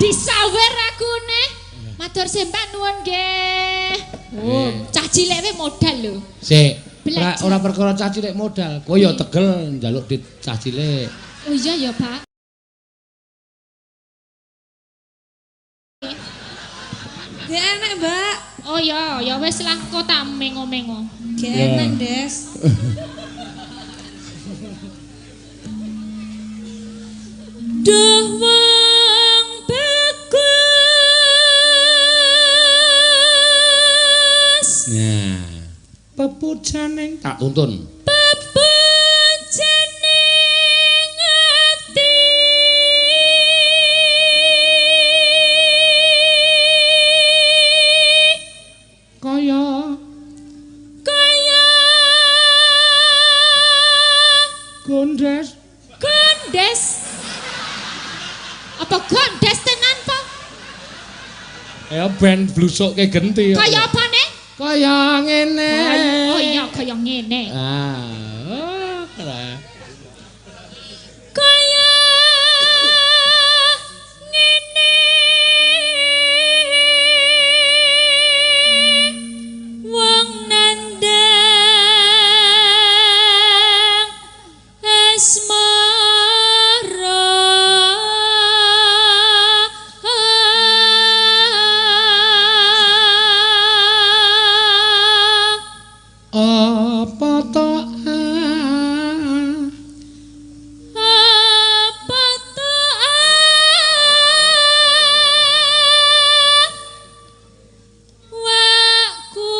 Disawer akune. Matur sembah nuwun nggih. Oh, cah cilik we modal lho. Sik, ora perkara cah cilik modal. Kowe ya tegel njaluk dit cah cilik. Oh iya ya, Pak. Gak enak, Mbak. Oh iya, ya wis lah kok tak mengo-mengo. Gak enak, Des. Duh wong bagus. Nah, pepujaning tak tuntun. Pepujaning ati. Kaya kaya gondes. Gondes. Apa gondes tenan, Pak? Ya ben blusukke genti. Kaya apane? Kaya ngene. Oh iya, kaya ngene. Ah, kaya ngene. Wong nandang asmara. Apa to apa to wakku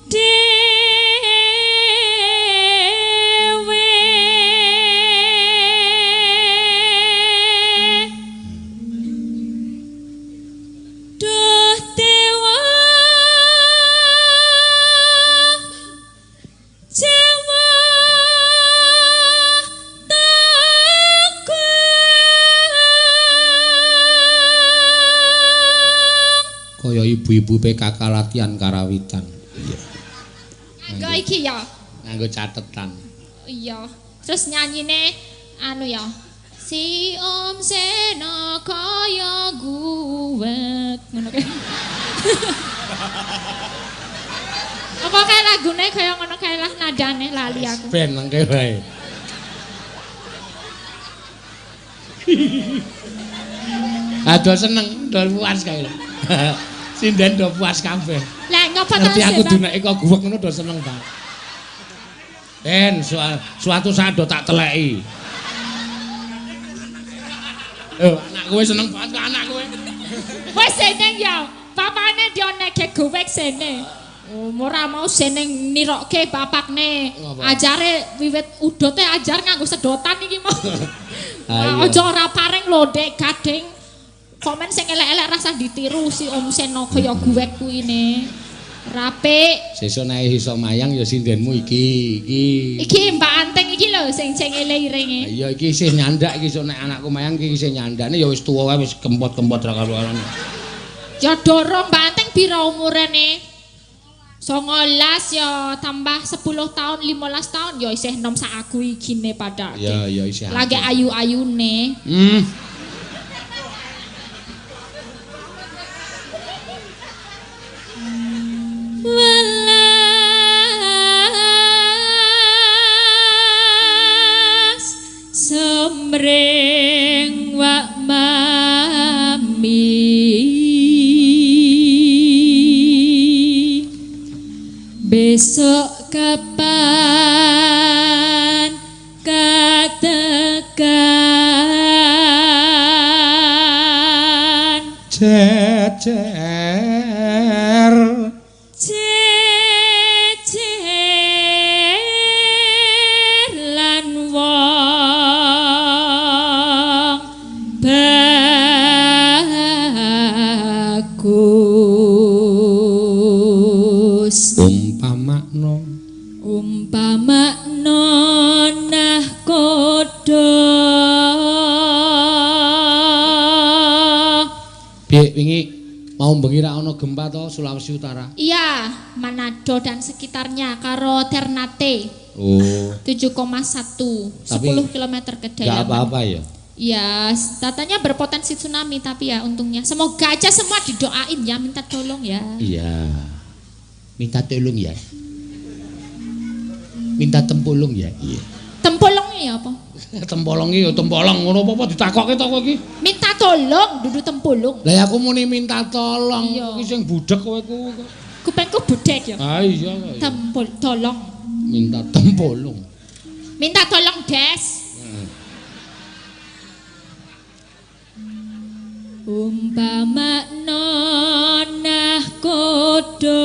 dhewe. Duh dewa Jawa Tegung. Kaya ibu-ibu PKK latihan karawitan. Iya. Nganggo iki ya. Nganggo catetan. Iya. Terus nyanyine anu ya. Si Om Seno kaya guwek ngono kae. Apa kae lagune kaya ngono kae lah nadane lali aku. Ben mengke wae. Aduh seneng, do puas kae. Sinden do puas kabeh. Lah ngapa to? Ngerti aku duneke kok guwek ngono do seneng banget. Ben suatu saat do tak teleki. Anak kowe seneng banget kok anak kowe. Wis seneng ya. Papane dioneke guwek sene. Ora mau seneng nirokke bapakne. Ajare wiwit udote ajar nganggo sedotan iki mau. Aja ora paring lho Dek Gading. Komen sing elek-elek rasa ditiru si Om Seno kaya guwek kuwi ne. Rapik. Sesuk nek iso mayang ya sindenmu iki, iki. Iki Mbak Anting iki lho sing cengele iringe. Iya iki isih nyandak iki sok nek anakku mayang iki isih nyandakne ya wis tuwa wae wis kempot-kempot ra karuan. Ya dorong Mbak Anting pira umurane? 19 ya tambah 10 tahun 15 tahun ya isih enom sak aku ikine padake. Ya ya isih. Lagi ayu-ayune. Welas semring wak mami besok kapan katekan jejer jejer lan wong bagus umpamakno umpamakno nahkoda. Piye wingi mau bengi ra ana gempa to Sulawesi Utara? Iya, Manado dan sekitarnya karo Ternate. Oh. 7,1, 10 km ke dalam. Enggak apa-apa ya. Ya, katanya berpotensi tsunami tapi ya untungnya. Semoga aja semua didoain ya, minta tolong ya. Iya. Minta tolong ya. Minta tempolong ya. Iya. Tempolongnya ya apa? Tempolong iki ya tempolong ngono apa-apa ditakokke to kowe iki. Minta tolong dudu tempolong. Lah ya aku muni minta tolong Iya. iki sing budhek kowe kuwi. Kupengku budhek ya. Ah iya kok. Tempol tolong. Minta tempolong. Minta tolong, Des. Umpama nahkoda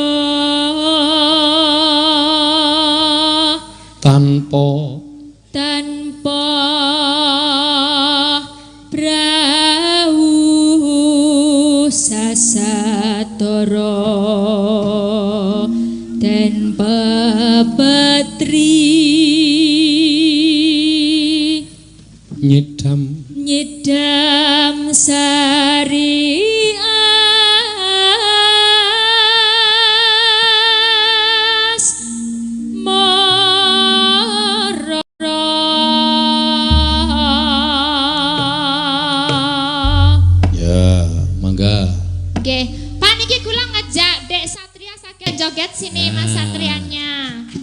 Tanpa tanpa prau sasatara den pepetri nyidam nyidam sari as mara. Ya, mangga. Nggih, Pak niki kula ngejak Dek Satria saged joget sini Mas Satrianya.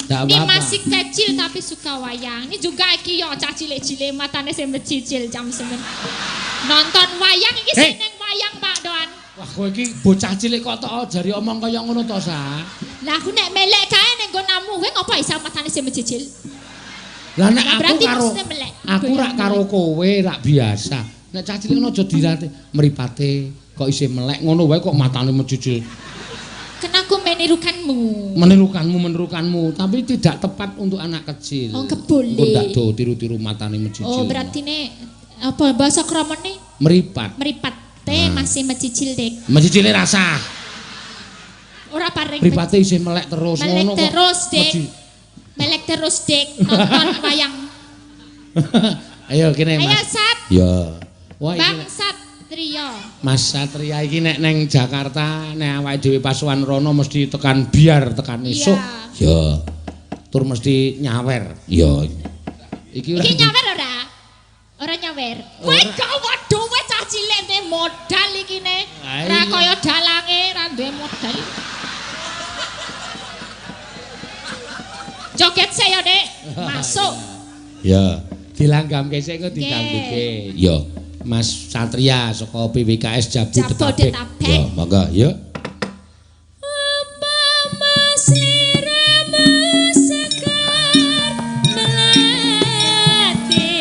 Ndak Ini apa-apa. masih kecil tapi suka wayang. Ini juga iki yo cah cilik-cilik matane sing mecicil jam semen. Nonton wayang iki Hei. seneng wayang Pak Doan. Wah, kowe iki bocah cilik kok tok jari omong kaya ngono to, Sa? Lah aku nek melek kae ning nggonamu kowe ngopo isa matane sing mecicil? Lah nek Lah, aku berarti karo maksudnya melek. aku rak karo kowe rak biasa. Nek cah cilik ngono aja dirate mripate kok isih melek ngono wae kok matane mecicil. Kena aku menirukanmu. Menirukanmu menirukanmu, tapi tidak tepat untuk anak kecil. Oh, kebole. Engko ndak do tiru-tiru matane mecicil. Oh, berarti nek apa bahasa kramane meripat. meripate masih mecicil Dek. Mecicile rasah. Ora paring Mripate isih melek terus melek ngono kok. terus, Dek. Melek terus, Dek. Nonton wayang. Ayo kene Ayo Mas. Sat, Ya. Wah iki Bang nek- Satrio. Mas Satria iki nek neng Jakarta nek awake dhewe pasukan rono mesti tekan biar tekan esuk. Ya. Tur mesti nyawer. Ya. Iki ora Iki nyawer ora? Ora nyawer. Kowe gawa duwe cah cilik duwe modal iki ne. Ah, Ora iya. kaya dalange ora duwe modal. Joget sik ya, Dek. Masuk. Ya, dilanggamke sik kok didangduke. Ya. Mas Satria saka PWKS Jabodetabek. Jabodetabek. Ya, monggo, yuk. Apa mas liramu sekar melati,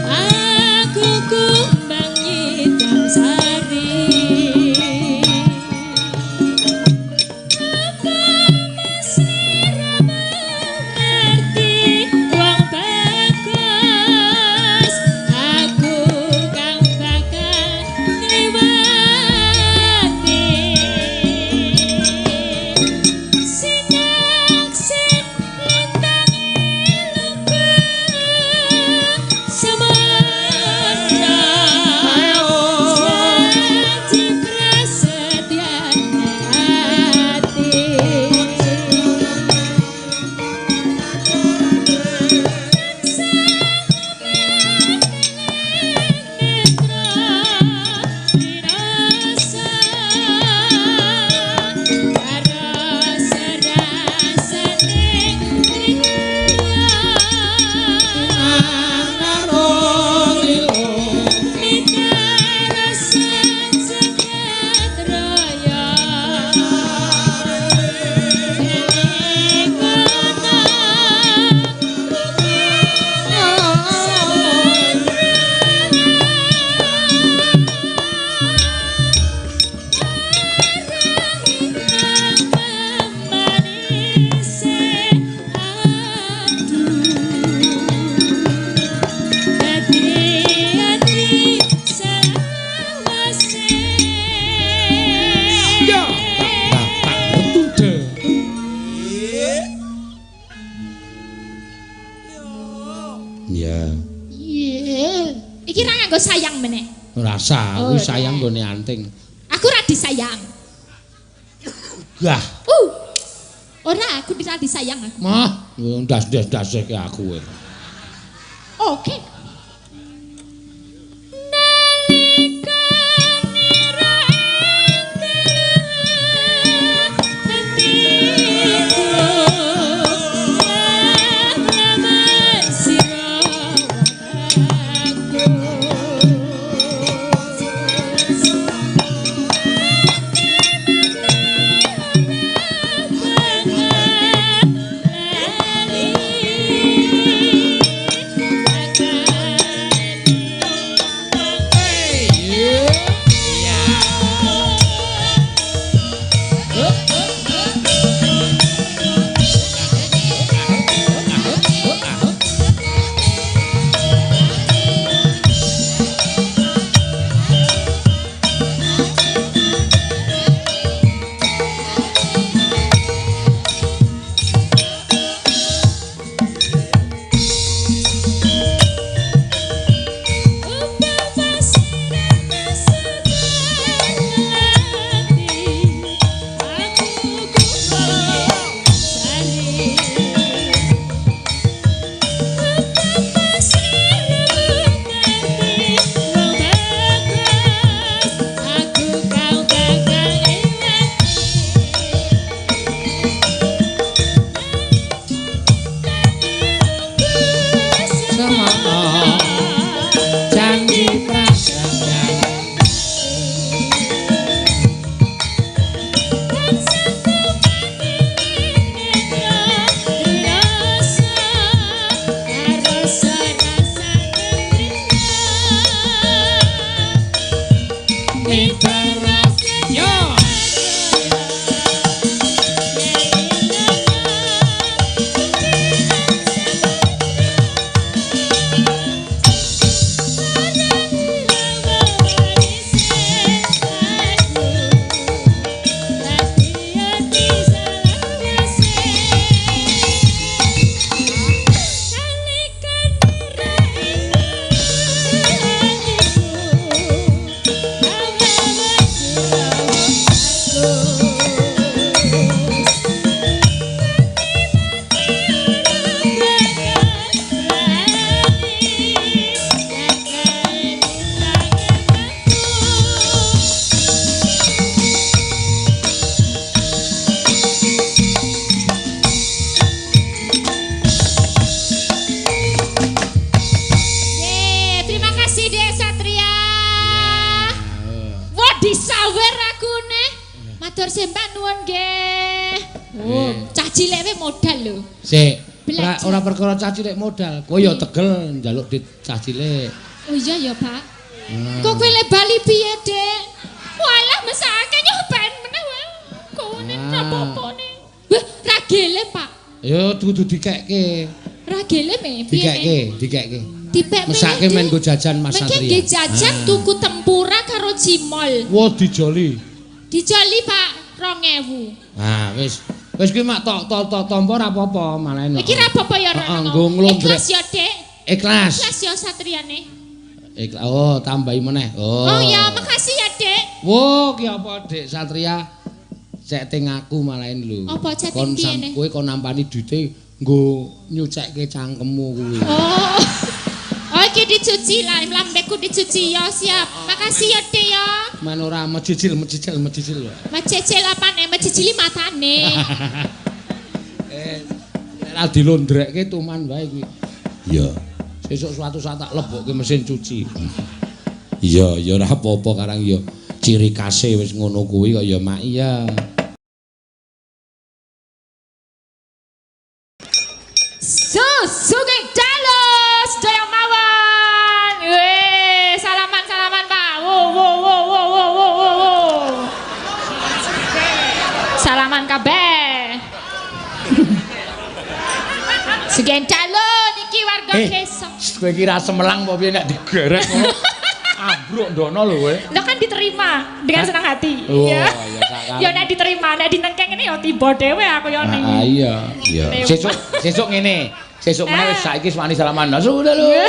aku kumbang nyidam sari. Apa mas liramu ngerti wong bagus, aku kang bakal ngliwati. Sinaksin lintangi luka semarna janji prasetya ati. Ya. Tak tak Ya. Iya. Iki ra nganggo sayang meneh. Rasa Oh, aku sayang iya. nggone anting. Aku ra disayang. Gah. Ora, aku ra disayang aku. Mah, ndas-ndas-ndaseke aku. Oke. Sumibar. Yo. Sik, ora perkara cah cilik modal. Kowe ya tegel njaluk dit cah cilik. Oh iya ya, Pak. Kok kowe le bali piye, Dek? Walah mesake nyobain meneh wae. Kowe ra apa-apane. Wah, ra gele, Pak. Ya kudu dikekke. Ra gele me piye? Dikekke, dikekke. Dipek mesake men nggo jajan Mas Satria. Mengke nggih jajan tuku tempura karo cimol. Wah, dijoli. Dijoli, Pak, 2000. Ah, wis. Wis kuwi mak tok tok tampa ora apa-apa malah enak. Iki ora apa-apa ya ora. Nggo nglondrek. Ikhlas ya, Dek. Ikhlas. Ikhlas ya Satriane. Ikhlas. Oh, tambahi meneh. Oh. Oh ya, makasih ya, Dek. Wo, ki apa Dek Satria? Chatting aku malahin lho. Apa chatting piye ne? Kowe kon nampani duite nggo nyucekke cangkemmu kuwi. Oh. Oh, iki dicuci lah, lambeku dicuci ya, siap. Makasih ya, Dek ya. Men ora mecicil mecicil mecicil. Mecicil apane? Mecicili matane. Nek ra dilondrekke tuman wae kuwi. Iya. Sesuk suatu saat tak lebokke mesin cuci. Iya, ya ora apa-apa karang ya. Ciri khase wis ngono kuwi kok ya mak iya. Sugeng dalu sedaya mawon. Weh, salaman-salaman Pak. Wo wo wo wo wo wo wo. Salaman kabeh. Sugeng dalu niki warga desa. Kowe iki ra semelang apa piye nek digeret ngono. Ambruk ndono lho kowe. Lah kan diterima dengan senang hati. Oh, ya. Ya nek diterima, nek dinengkeng ngene ya tiba dhewe aku ya ning. Ah iya. Iya. Sesuk sesuk ngene. Sesuk meneh wis saiki wani salaman. Nah, sudah lho.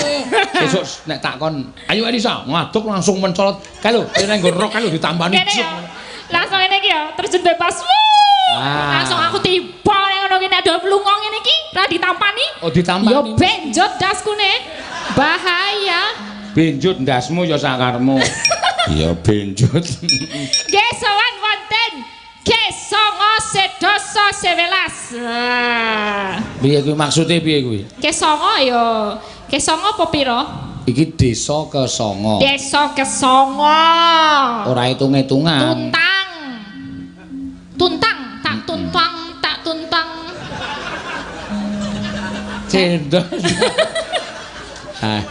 Sesuk nek takon, ayo Elisa, ngaduk langsung mencolot. Kae lho, nek nggo rok kae lho ditambani. Langsung ngene iki ya, terjun bebas. Ah. Langsung aku tiba nek ngono ki nek do lunga ngene iki, ra ditampani. Oh, ditampani. Ya benjot daskune. Bahaya. Benjot ndasmu ya sakarmu. Iya benjot. Nggih sowan wonten Kesongo sedoso 11. Piye kuwi maksude piye kuwi? Kesongo ya. Kesongo apa pira? Iki desa Kesongo. Desa Kesongo. Ora hitung-hitungan. Tuntang. Tuntang, tak tuntang, tak tuntang. Cendol. Ah,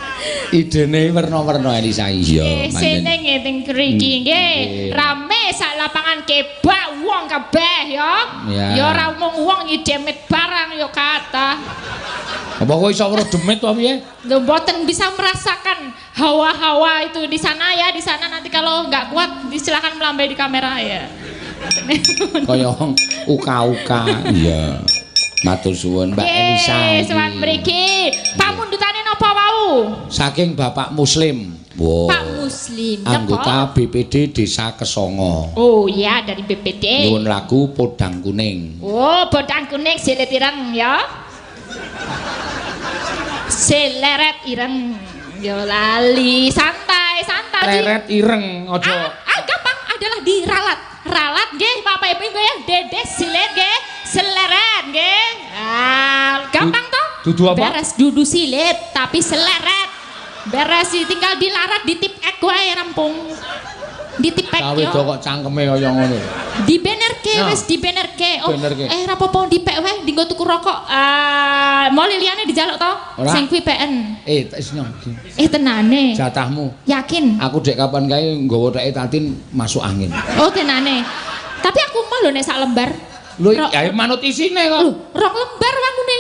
idene werna-werna Elisa. Iya, sene ngene ngriki nggih. Rame sak lapangan kebak wong kabeh ya. Ya ora mung wong iki demit barang ya kathah. Apa kowe iso weruh demit apa piye? Lho mboten bisa merasakan hawa-hawa itu di sana ya, di sana nanti kalau nggak kuat silakan melambai di kamera ya. Kaya wong uka-uka. Iya. Matur suwun Mbak Elisa. Suwun mriki. Pamundhutane napa wau? Saking Bapak Muslim. Wow. Pak Muslim. Anggota BPD Desa Kesongo. Oh iya, dari BPD. Nyuwun lagu Podang Kuning. Oh, Podang Kuning silit ireng ya. Seleret ireng. Ya lali, santai, santai. Leret ireng aja. Ah, gampang adalah diralat. Ralat nggih Bapak Ibu nggih, dede silit nggih, seleret nggih. Ah, gampang toh? Dudu apa? Beres dudu silit tapi seleret. Beres sih, tinggal dilarat ditip ek wae rampung. Ditipek Cawe yo. kok cangkeme kaya ngono. Dibenerke Nah. wis dibenerke. Oh, Benerke. Ra apa-apa dipek wae dinggo tuku rokok. Ah, mau liyane dijaluk to? Sing kuwi peken. Tak isno. Tenane. Jatahmu. Yakin? Aku dek kapan kae nggawa teke Tatin masuk angin. Oh, tenane. Tapi aku mau lho nek sak lembar. Lho, ya manut isine kok. Lho, rong lembar wangune.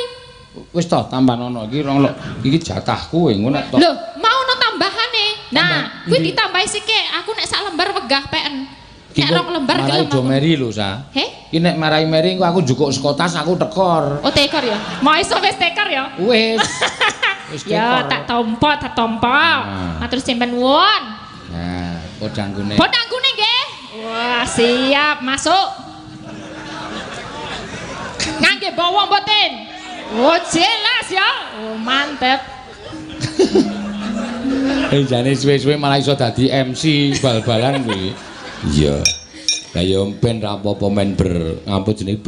Wis to, tambah ono iki rong lho. Iki jatahku ngono nek to. Lho, mau ono tambahane. Nah, kuwi Ndi? ditambahi sithik. Aku nek sak lembar wegah peken. Nek rong lembar marai gelem do aku. meri lho, Sa. Heh? Iki nek marai meri engko aku njukuk saka tas aku tekor. Oh, tekor ya. Mau iso wis tekor ya. Wis. Wis Ya, tekor. tak tompo, tak tompo. Nah. Matur sampeyan nuwun. Nah, podang kuning. Podang kuning nggih. Wah, siap, masuk. Ngangge bawa mboten? Oh, jelas ya. Oh, mantep. Jane suwe-suwe malah iso dadi MC bal-balan kuwi. Iya. Lah ya ben ra apa-apa men ngampun jenenge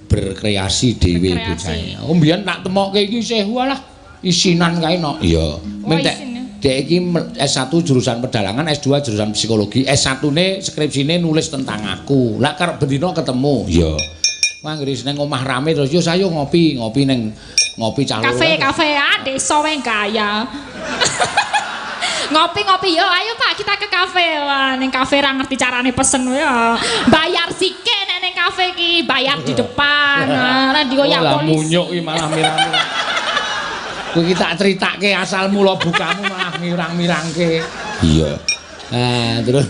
berkreasi dhewe bocahe. Oh mbiyen tak temokke iki isih walah isinan kae no. Iya. Oh, Dek iki S1 jurusan pedalangan, S2 jurusan psikologi, S1-ne skripsine nulis tentang aku. Lah karep bendina ketemu. Iya. Wah anggere nang omah rame terus yo sayo ngopi, ngopi ning ngopi cah loro. Kafe-kafe ah desa wae kaya. Ngopi-ngopi yo ayo Pak kita ke kafe. Wah ning kafe ra ngerti carane pesen ya. Bayar sike nek ning kafe ki, bayar di depan. Nah, digoyak Lah polisi. munyuk iki malah mirang-mirang. Kowe iki tak critake asal mula bukamu malah mirang-mirangke. Iya. Nah, terus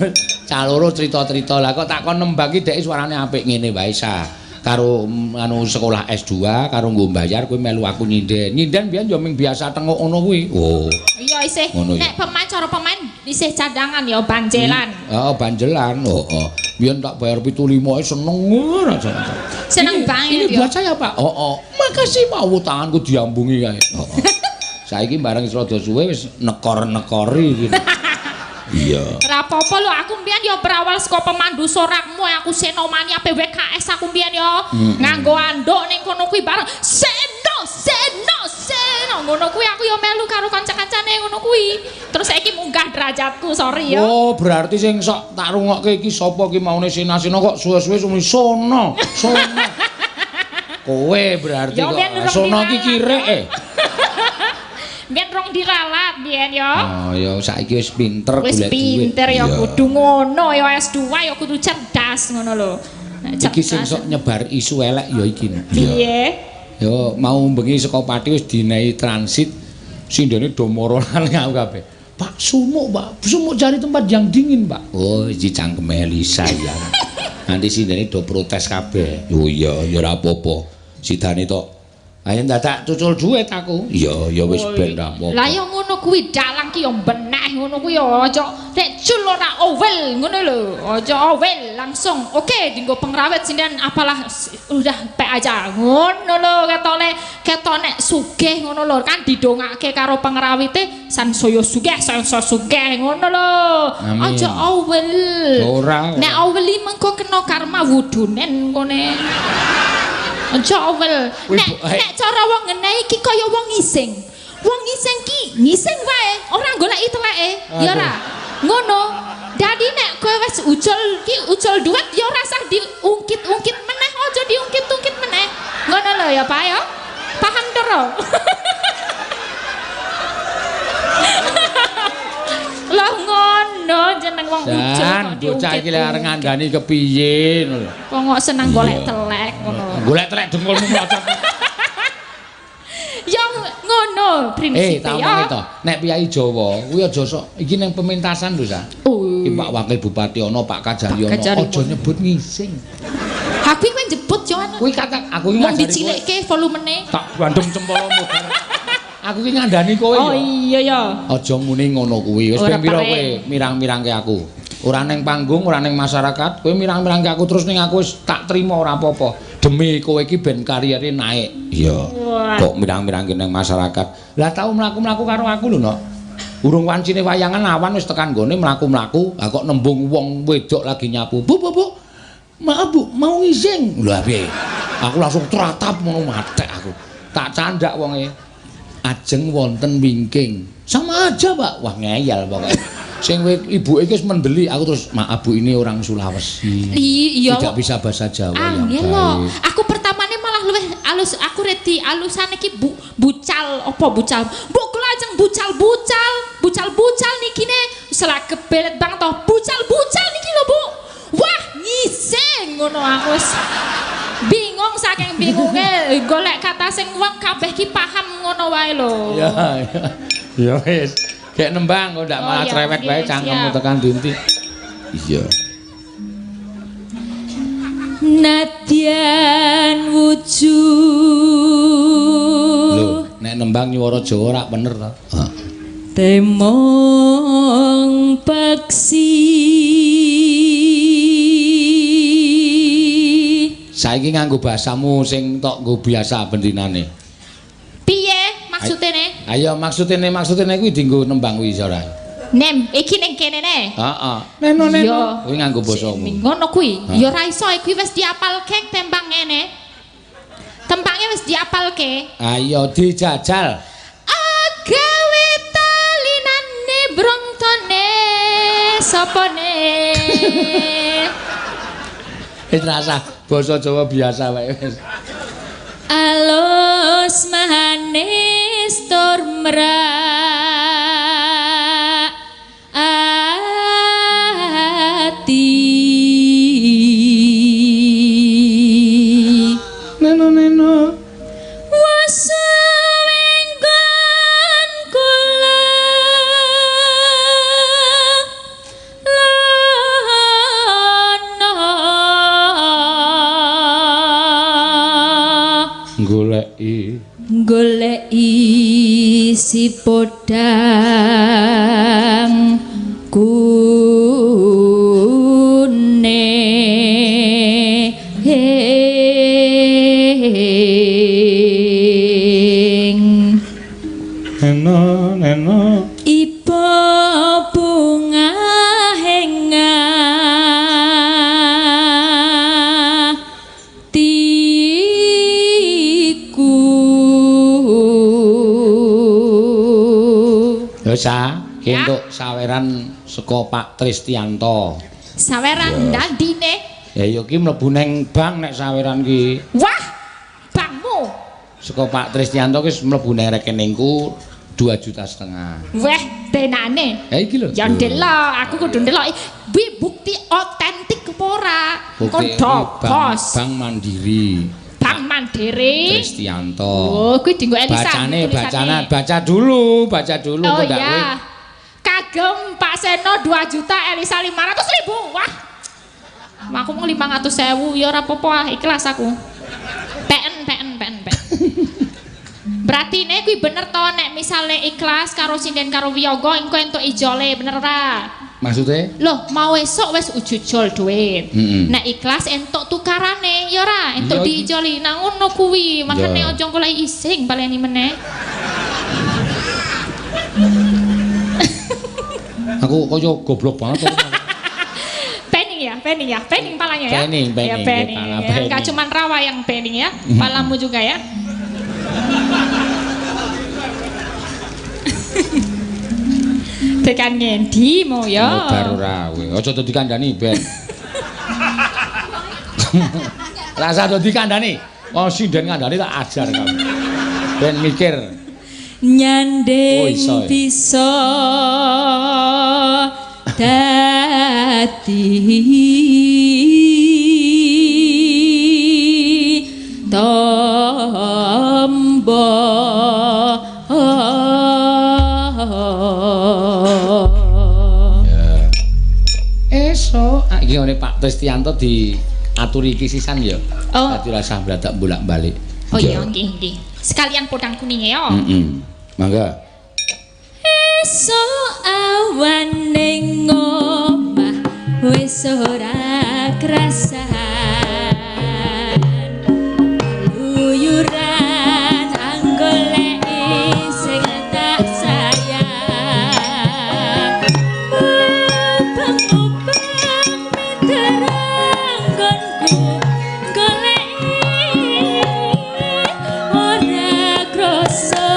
cah loro cerita-cerita lah kok tak kon nembang iki dhek suarane apik ngene wae Sa. Karo anu sekolah S2 karo nggo bayar kowe melu aku nyinden. Nyinden biyen yo ming biasa tengok ngono kuwi. Oh. Iya isih. Nek pemain cara pemain isih cadangan ya banjelan. Heeh, banjelan. Heeh. Biyen tak bayar 75 seneng ora jan. Seneng banget Ini buat saya, Pak. Heeh. Makasih mau tanganku diambungi kae. Heeh. Saiki bareng wis rada suwe wis nekor-nekori iki. Iya. Ora apa-apa lho, aku mbiyen ya berawal saka pemandu sorakmu, aku Senomania PWKS aku mbiyen ya. Nganggo anduk ning kono kuwi bareng Seno, Seno, Seno ngono kuwi aku ya melu karo kanca-kancane ngono kuwi. Terus saiki munggah derajatku, sorry ya. Oh, berarti sing sok tak rungokke iki sapa ki maune Sena-sena kok suwe-suwe sumuni Sono, Sono. Kowe berarti Ya, kok Sono iki kirek e. Biyen rong diralat biyen ya. Oh ya saiki wis pinter golek duit. Wis pinter ya kudu ngono ya S2 ya kudu cerdas ngono lho. Iki sing sok nyebar isu elek ya iki. Piye? Ya mau bengi saka Pati wis dinehi transit sindene do moro nang aku kabeh. Pak sumuk, Pak. Sumuk cari tempat yang dingin, Pak. Oh, iki cangkeme Elisa ya. Nanti sindene do protes kabeh. Oh iya, ya ora apa-apa. Sidane tok ayo dadak cucul duit aku. Iya, ya wis ben ra apa-apa. Lah ya ngono kuwi dalang ki ya beneh ngono kuwi ya aja nek cul ora owel ngono lho. Aja owel langsung. Oke, dinggo pengrawit sinden apalah udah pek aja. Ngono lho ketone ketok nek sugih ngono lho kan didongake karo pengrawite sansaya sugih, sansaya sugih ngono lho. Aja owel. Ora. Nek owel iki mengko kena karma wudunen ngene. Aja owel. Nek cara wong ngene iki kaya wong ngising. Wong ngising ki ngising wae, ora goleki teleke. Ya ora. Ngono. Dadi nek kowe wis ucul ki ucul duit ya ora usah diungkit-ungkit meneh, aja diungkit-ungkit meneh. Ngono lho ya, Pak ya. Paham to, Ro? Lah ngono jeneng wong ucul kok diungkit. Bocah iki lek arep ngandani kepiye ngono lho. Wong kok seneng golek telek ngono. Golek telek dengkulmu mlocot. Ya ngono prinsipe ya. Tak to. Nek piyai Jawa kuwi aja sok iki ning pementasan lho, Sa. Iki Pak Wakil Bupati ana, Pak Kajari ana, aja nyebut ngising. Ha kuwi kowe nyebut yo ana. Kuwi kata aku iki ngajari. Wong dicilikke volumene. Tak bandem cempolomu. Aku ki ngandani kowe ya. Oh iya ya. Aja muni ngono kuwi. Wis ping pira kowe mirang-mirangke aku. Ora ning panggung, ora ning masyarakat, kowe mirang-mirangke aku terus ning aku wis tak trima ora apa-apa. Demi kowe iki ben karieré naik. Iya. Kok mirang-mirangke ning masyarakat. Lah tau mlaku-mlaku karo aku lho, Nok. Urung wancine wayangan awan wis tekan nggone mlaku-mlaku, lah kok nembung wong wedok lagi nyapu. Bu, Bu, Bu. Maaf, Bu, mau ngising. Lha piye? Aku langsung tratap ngono matek aku. Tak candak wonge. Ajeng wonten wingking. Sama aja, Pak. Wah, ngeyel pokoke. Sing ibuke iki wis mendeli, aku terus maaf Bu, ini orang Sulawesi. Iya. Tidak bisa bahasa Jawa yang lho. baik. Aku pertamane malah luwih alus, aku redi alusane iki bucal apa bucal. Mbok kula ajeng bucal-bucal, bucal-bucal niki ne selak kebelet bang toh bucal-bucal niki lho, Bu. Wah, ngising ngono aku wis bingung saking bingunge golek kata sing wong kabeh ki paham ngono wae lho. Ya, ya. Ya wis. Gek nembang kok ndak malah Oh, iya, cerewet wae nggih, cangkemmu siap. tekan dinti. Iya. Nadyan wujud. Lho, nek nembang nyuwara Jawa ora bener ta? Heeh. Temong peksi. Saiki nganggo bahasamu sing tok nggo biasa bendinane. Piye maksudene? Ayo maksudene kuwi dienggo nembang kuwi ora? Nem, iki ning kene ne. Heeh. Neno neno. Iya. Kuwi nganggo basamu. Ngono kuwi. Ya ora iso kuwi wis diapalke tembang ngene. Tempange wis diapalke. Ayo dijajal. Agawe talinane brongtone sopone. Wis rasa basa Jawa biasa wae wis. Alus manis tur merak ati. Neno neno. Wasuwenggon kula lana Goleki goleki si podang kuning. Neno neno. Iba bunga henga tiku. Ya sa, ki entuk saweran saka Pak Tristianto. Saweran ndandine? Ya ya ki mlebu neng bank nek saweran ki. Wah, bankmu. Saka Pak Tristianto ki mlebu neng rekeningku 2,5 juta. Weh, tenane. Ya iki lho. Ya ndelok, aku kudu ndelok. Kuwi bukti otentik apa ora? Bukti Bos. Bank Mandiri. Bank Mandiri. Tristianto. Oh, kuwi dienggo Elisa. Bacane, tulisane. bacane, baca dulu, baca dulu Oh kok ndak kowe. iya. Kagem Pak Seno 2 juta, Elisa 500.000. Wah. Aku mau 500.000 ya ora apa-apa, ah, ikhlas aku. PN PN PN PN. Berarti nek kuwi bener to nek misale ikhlas karo sinden karo wiyaga engko entuk ijole bener ora? Maksudnya? Loh, mau esuk wis ujujol duit. Mm-mm. Nek ikhlas entuk tukarane, ya ora, entuk Iya, diijoli. Nah ngono kuwi, makane Iya. aja golek ising baleni meneh. Aku kaya goblok banget aku. Pening ya, pening ya, pening palanya ya. Pening, pening, ya, pening. pala Ya. pening. Enggak cuman rawa yang pening ya, palamu juga ya. Tekan ngendi mau ya? Bar ora kowe. Aja dadi kandhani ben. Rasa dadi kandhani. Wong sinden kandhani tak ajar kamu. Ben mikir. Nyanding Oh, iso ya. bisa dadi tombo. Ya. Esuk ah, iki ngene Pak Tristianto diaturi iki sisan ya. Oh. Dadi rasah bladak bolak-balik. Oh iya, nggih nggih. Sekalian podang kuning ya. Heeh. Mangga. Esuk awan ning omah wis ora krasan luyuran anggoleki sing tak sayang mubeng-mubeng miterang nggonku goleki ora krasa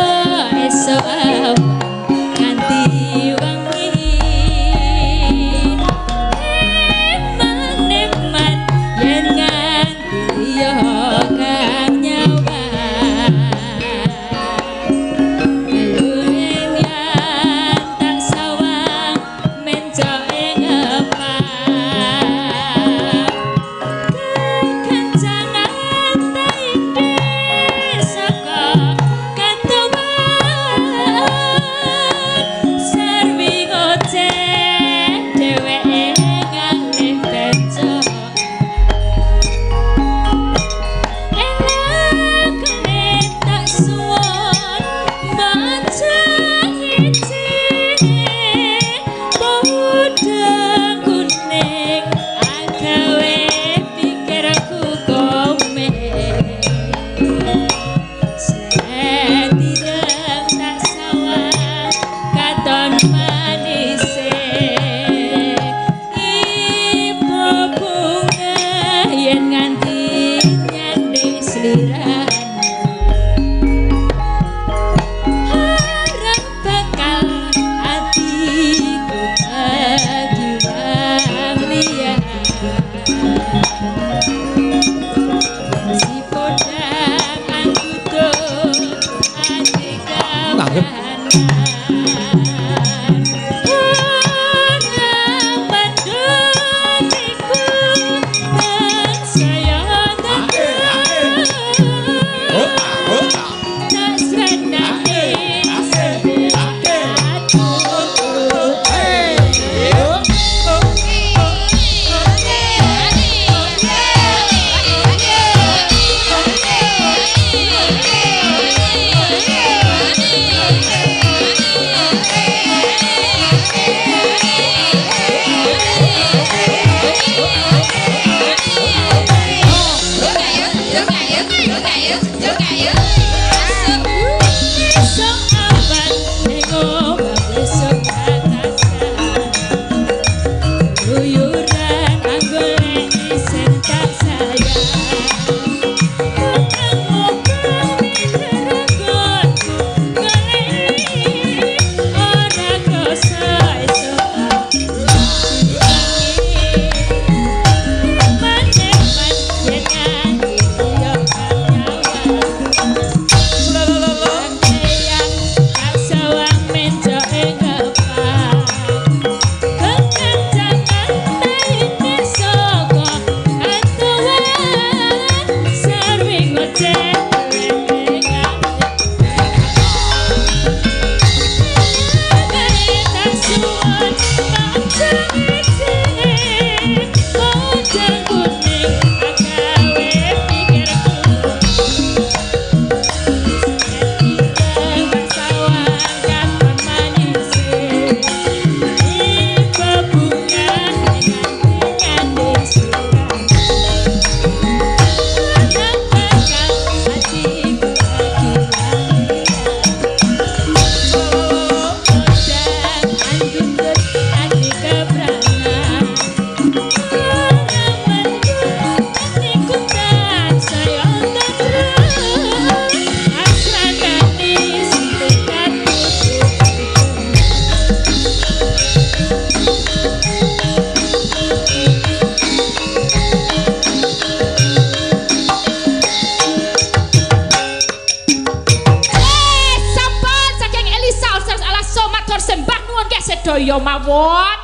iya-iya mawon.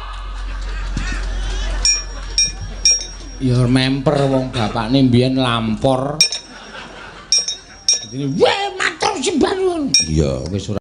Ya memper wong bapakne mbiyen lampor. Dadi weh matur sembah nuwun. Iya, wis ora